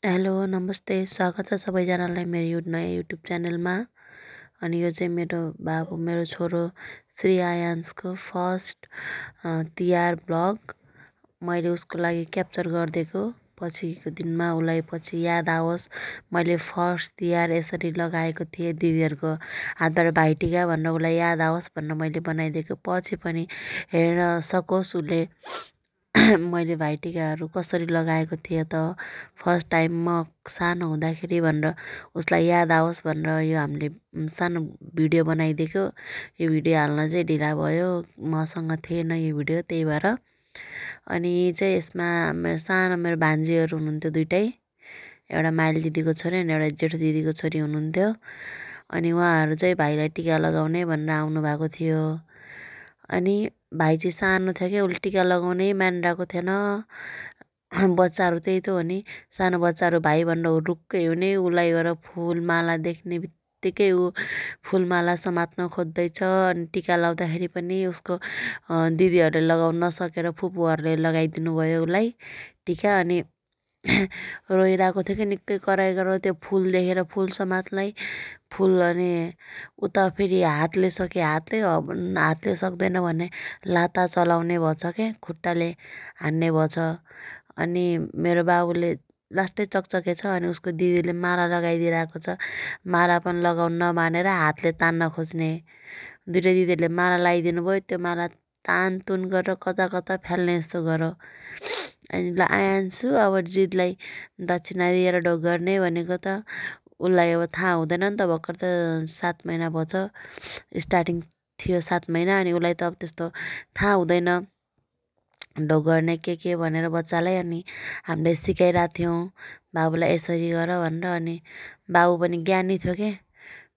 Hello नमस्ते स्वागत छ सबैजनालाई मेरो यो नयाँ युट्युब च्यानलमा। अनि यो चाहिँ मेरो छोरो श्री आयान्सको फर्स्ट तिहार ब्लग मैले उसको लागि क्याप्चर गरिदिएको। पछिको दिनमा उसलाई पछि याद आओस् मैले फर्स्ट तिहार यसरी लगाएको थिएँ, दिदीहरूको हातबाट भाइटिका भनेर उसलाई याद आओस् भनेर मैले बनाइदिएको। पछि पनि हेर्न सकोस् उसले मैले भाइटिकाहरू कसरी लगाएको थिएँ त फर्स्ट टाइम म सानो हुँदाखेरि भनेर उसलाई याद आओस् भनेर यो हामीले सानो भिडियो बनाइदिएको। यो भिडियो हाल्न चाहिँ ढिला भयो, मसँग थिएन यो भिडियो, त्यही भएर। अनि चाहिँ यसमा मेरो भान्जीहरू हुनुहुन्थ्यो दुइटै, एउटा माइली दिदीको छोरी अनि एउटा जेठो दिदीको छोरी हुनुहुन्थ्यो। अनि उहाँहरू चाहिँ भाइलाई टिका लगाउने भनेर आउनु भएको थियो। अनि भाइ चाहिँ सानो थियो क्या, उसले टिका लगाउनै मानिरहेको थिएन। बच्चाहरू त्यही त हो नि, सानो बच्चाहरू भाइ भनेर हुरुक्कै हुने, उसलाई गएर फुलमाला देख्ने बित्तिकै ऊ फुलमाला समात्न खोज्दैछ। अनि टिका लाउँदाखेरि पनि उसको दिदीहरूले लगाउन नसकेर फुपूहरूले लगाइदिनु भयो उसलाई टिका। अनि रोइरहेको थियो कि निकै कराइ गरेर त्यो फुल देखेर, फुल समात्नलाई फुल। अनि उता फेरि हातले सक्दैन भने लाता चलाउने भएछ क्या, खुट्टाले हान्ने भएछ। अनि मेरो बाबुले लास्टै चकचके छ अनि उसको दिदीले माला लगाइदिइरहेको छ। माला पनि लगाउन नमानेर हातले तान्न खोज्ने। दुइटा दिदीहरूले माला लगाइदिनु भयो, त्यो माला तानतुन गरेर कता कता फ्याल्ने जस्तो गर। अनि ल आयान्छु अब जितलाई दक्षिणा दिएर ढोग गर्ने भनेको त उसलाई अब थाहा हुँदैन नि त, भर्खर त 7 महिना भएछ, स्टार्टिङ थियो 7 महिना। अनि उसलाई त अब त्यस्तो थाहा हुँदैन ढोग गर्ने के भनेर बच्चालाई। अनि हामीले सिकाइरहेको थियौँ बाबुलाई यसरी गर भनेर। अनि बाबु पनि ज्ञानी थियो के,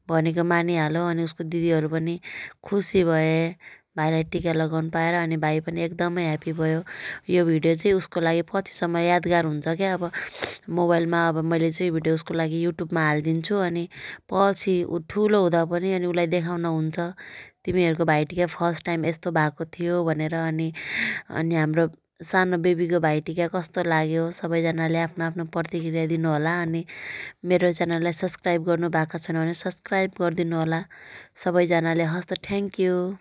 भनेको मानिहाल्यो। अनि उसको दिदीहरू पनि खुसी भए भाइलाई टिका लगाउनु पाएर। अनि भाइ पनि एकदमै ह्याप्पी भयो। यो भिडियो चाहिँ उसको लागि पछिसम्म यादगार हुन्छ क्या। अब मोबाइलमा अब मैले चाहिँ भिडियो उसको लागि युट्युबमा हालिदिन्छु। अनि पछि ऊ ठुलो हुँदा पनि अनि उसलाई देखाउन हुन्छ, तिमीहरूको भाइटिका फर्स्ट टाइम यस्तो भएको थियो भनेर। अनि हाम्रो सानो बेबीको भाइटिका कस्तो लाग्यो, सबैजनाले आफ्नो आफ्नो प्रतिक्रिया दिनुहोला। अनि मेरो च्यानललाई सब्सक्राइब गर्नु भएको छैन भने सब्सक्राइब गरिदिनु होला सबैजनाले। हस् त, थ्याङ्क यू।